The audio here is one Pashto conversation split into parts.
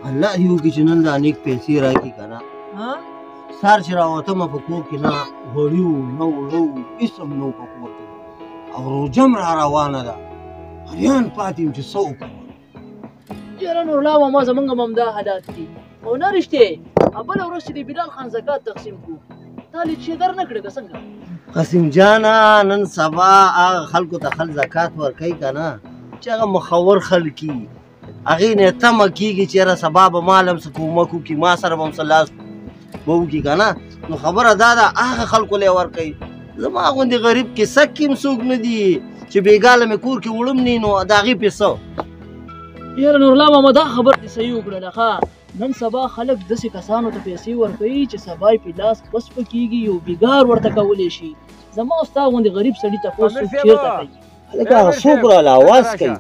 الله دې وکړي چې نن دا نیک پیسې راکړي که نه. سهار چې راوتمه په کور کې نه غوړي وو، نه اوړه وو، هېڅ هم نه وو په کور کې، او روژه هم را روانه ده. حیران پاتې یم چې څه وکړم. یاره نورلا ماما زمونږ هم همدا حالات دي. او نه رښتې بله ورځ چې د بلال خان زکات تقسیم کړو، تا لږ شی در نه کړې که څنګه؟ قسیم جانه نن سبا هغه خلکو ته خلک زکات ورکوي که نه چې هغه مخور خلک وي، هغې نه تمه کېږي چې یاره سبا به مال هم څه کومک وکړي، ما سره به هم څه لاس به وکړي که نه. نو خبره دا ده هغه خلکو له یې ورکوي. زما غوندې غریب کیسه کې هم څوک نه دي چې بېګاله مې کور کې وړم نی، نو د هغې پیسه. یاره نورلا ماما دا خبره دې صحیح وکړله. ښه نن سبا خلک داسې کسانو ته پیسې ورکوي چې سبا یې په لاس بس کېږي او بیګار ورته کولی شي. زما او ستا غوندې غریب سړي تپوس څوک چېرته کوي؟ هلکه هغه څوک راله اواز کوي.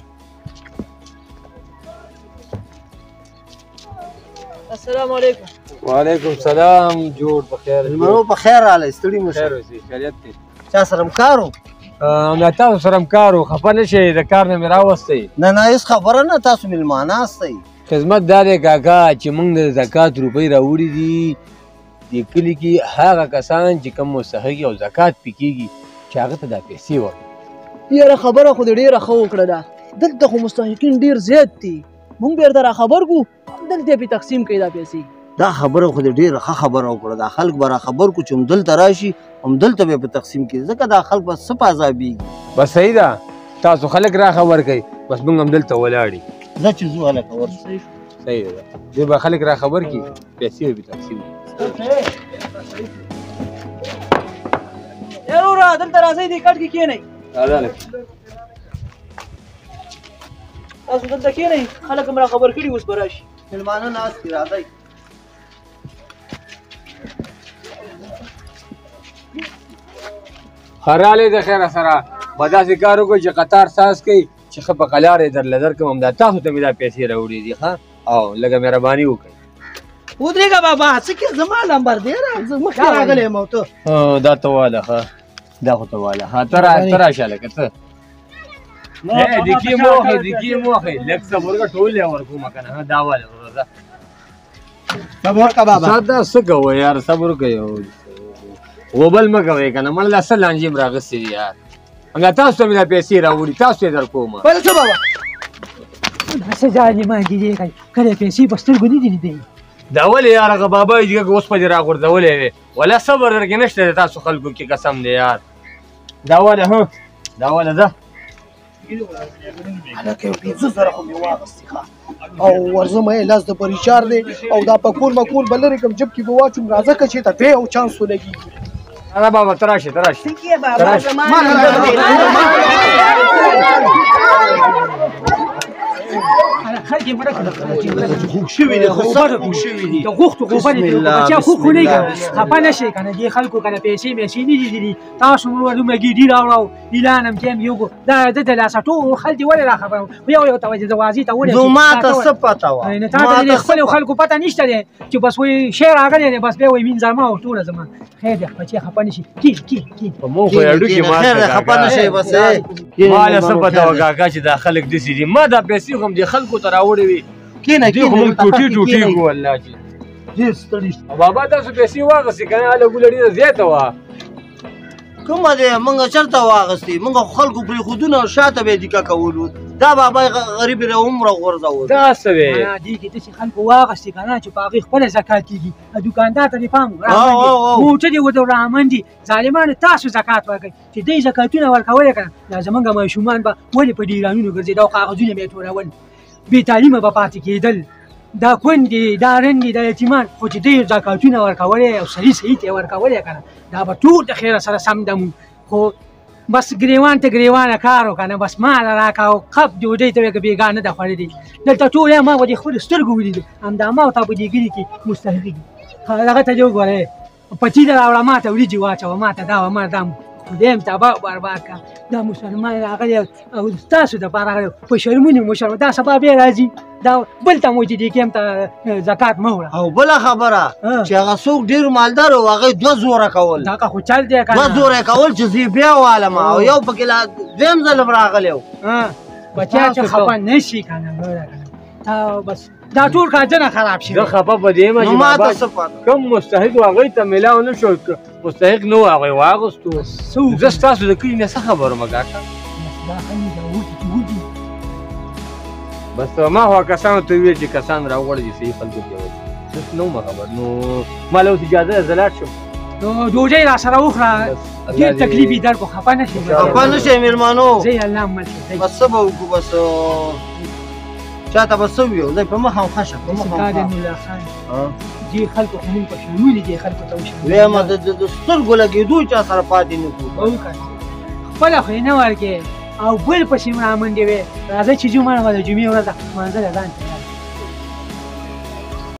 السلام علیکم. وعلیکم السلام. جوړ په خیر؟ مېلمنو په خیر راغلی، ستړي مه شئ. خیر اوسئ، خیریت دی. چا سره هم کار و؟ نه تاسو سره هم کار و. خفه نه شئ، د کار نه مې راوستئ. نه نه هېڅ خبره نه، تاسو مېلمانه یاستئ. خدمت دا دی کاکا چې موږ د زکات روپۍ راوړي دي دې کلي کې هغه کسان چې کوم مستحق او زکات پې کېږي چې هغه ته دا پیسې ورکړي. یاره خبره خو دې ډېره ښه وکړله. دلته خو مستحقین ډېر زیات دي، موږ بېرته راخبر کړو، همدلته یې پې تقسیم کړئ دا پیسې. دا خبره خو دې ډېره ښه خبره وکړه. دا خلک به راخبر کړو چې همدلته راشي، همدلته به یې په تقسیم کړي، ځکه دا خلک به څه په عذابېږي. بس صحیح ده، تاسو خلک راخبر کړئ، بس موږ همدلته ولاړ یو. ځه چې ځو هلکه ورشو. صحیح ده، دوی به خلک راخبر کړي، پیسې به پې تقسیم کړي. یاره وروره دلته راځئ، دې کټ کې کښېنئ. راځه هلکه. تاسو دلته کښېنئ، خلک هم راخبر کړي اوس به راشي. مېلمانه ناست دي، راځئ. ښه راغلې د خیره سره به داسې کار وکړو چې قطار ساز کوي چې ښه په قلار یې درله درکړم. همدا تاسو ته مې دا پیسې راوړي دي. ښه او لږه مهرباني وکړئ. ودرېږه بابا، څه کې زما لمبر دی، زه مخکې راغلی یم او ته. دا ته واله. ښه دا خو ته واله. ښه ته راشه لکه ته. دې کې مو واخلې، دې کې مو واخلې، لږ صبر وکړه، ټول یې ورکوم که نه. دا واله وروره، ځه. صبر وکړه بابا. دا څه کوې یار، صبر وکړه، غوبل مه کوئ که نه. مړه دا څه لانجې هم راغستې دي یار. همدا تاسو ته مې دا پیسې راوړي، تاسو یې در کوم. بله څه بابا؟ دا څه ظالمان دي دې کله پیسې په سترګو نه دي لیدلي. دا ولې یار هغه بابا یې چې اوس په دې راغورځولی وي، ولا صبر درکې نشته دی تاسو خلکو کې، قسم دی یار. دا ولې؟ ها دا ولې ځه. هلکه یو 5000 خو مې واخیستې ښه، او ورځمه یې لاس د بریچار دی، او دا په کور مکور به لرې کړم، جب کې به واچوم. راځه که چېرته بیا یو چانس ولګېږي. راځه بابا، ته راشې، ته راشې. بابا زما خلک یې مړه کړل. خوږ شوي دي، خو سخت خوږ شوي دي. د غوښتو غوبل دي، بچیا خوږ خو نه که خفه نه شئ که نه. دې خلکو که نه پیسې میسې نه دي لیدلي. تاسو مو دومره ګیډي راوړو، اعلان هم کې هم یو دا د د لاسه ټول خلک دې ولې راخبرو؟ خو یو یو ته وایي دروازې ته ولې؟ نو ما ته څه پته وه؟ نه تا ته د خپلو خلکو پته نشته دی چې بس وایي شی راغلی دی، بس بیا وایي مینځه ما او ټوله زما. خیر دی بچیا خفه نه شي. کښېنه کښېنه کښېنه. په مونږ خو یې هډوکي مات خیر دی، کړه خفه نه شئ بس. ما له څه پته وه کاکا چې دا خلک داسې دي. ما دا پیسې خو هم دې خلکو ته راوړې وې. کښېنه، دوی خو مونږ کښېنه، ټوټې ټوټې کښېنئ. کړو والله چې. ډېر ستړي شو. بابا تاسو پیسې واخیستې که نه؟ هله ګوله ډېره زیاته وه. کومه دی مونږ چېرته واخیستې؟ مونږ خو خلکو پرېښودونه او شاته به یې دیکه کولو. دا بابا یې غریب یې هم راغورځول. دا څه وې؟ نه، دې کې داسې خلکو واخیستې که نه چې په هغې خپله زکات کېږي. دوکاندار ته دې پام وکړه، موټر دې ورته رامنډي. ظالمانو تاسو زکات ورکړئ چې دوی زکاتونه ورکولی که نه، دا زمونږ ماشومان به ولې په ډېرانونو ګرځېده او کاغذونه به یې ټولول، بې تعلیمه به پاتې کېدل. دا کونډې، دا رنډې، دا یتیمان، خو چې دوی زکاتونه ورکولی او صحیح صحیح ته یې ورکولی که نه، دا به ټول د خیره سره سم دم. خو بس ګریوان ته ګریوانه کار وکړه نه، بس مال راکړه او قپ ډوډۍ ته وایي که بېګا نه ده خوړلې. دلته ټول ما به دې خپلو سترګو ولیدل، همدا ما او تا په دې کلي کې مستحق دي. هغه ته دې وګوره، پتیله راوړه، ما ته وریجې واچوه، ما ته دا وه، ما دا خدای هم تباه برباد کړه. دا مسلمان راغلی او ستاسو دپاره راغلی، په شرمونو مو شرم. دا سبا بیا راځي، دا بل ته مو چې دې کې هم ته زکات مه وړه. او بله خبره چې هغه څوک ډېر مالدار و، هغه یې دوه زوره کول. دغه خو چل دی که نه؟ دوه زوره یې کول چې زه یې بیا والم، او یو پکې لا دویم ځل هم راغلی و. بچیا چې خفه نه شي که نه، ګوره که نه. تا بس دا ټول کار دنه خراب شوی. زه خفه په دې یم نو چې ما ته بابا څه پته؟ کوم مستحق و هغوی ته میلاو نه شو، مستحق نه و هغوی واغوستو. څه وکړو؟ زه ستاسو د کلي نه څه خبر وم کاکا؟ بس دا خلک دا وږي چې وږي. بس ما خو کسانو ته وویل چې کسان راوغواړي چې صحیح خلکو ته یې ورکړي. زه نه وم خبر، نو ما له اوس اجازه ده، زه لاړ شم. نو ډوډۍ را سره وخوره، بس الله ډېر دې تکلیف یې درکړو، خفه نه شې. خفه نه شئ مېلمانو. زه یې الله مل شي. بس څه به وکړو، بس چاته به څه ویو؟ زه په مخه هم ښه شه، په مخه هم کار ښه. نورالله خان دې خلکو خو مونږ په شرمولي، دې خلکو ته وشرمولي. وایم د سترګو لګېدو چا سره پاتې نه کړو. او که خپله خو یې نه ورکې او بل پسې هم رامنډې وې. راځه چې ځو مړه به د جمعې ورځ ده، لمانځه له ځان ته.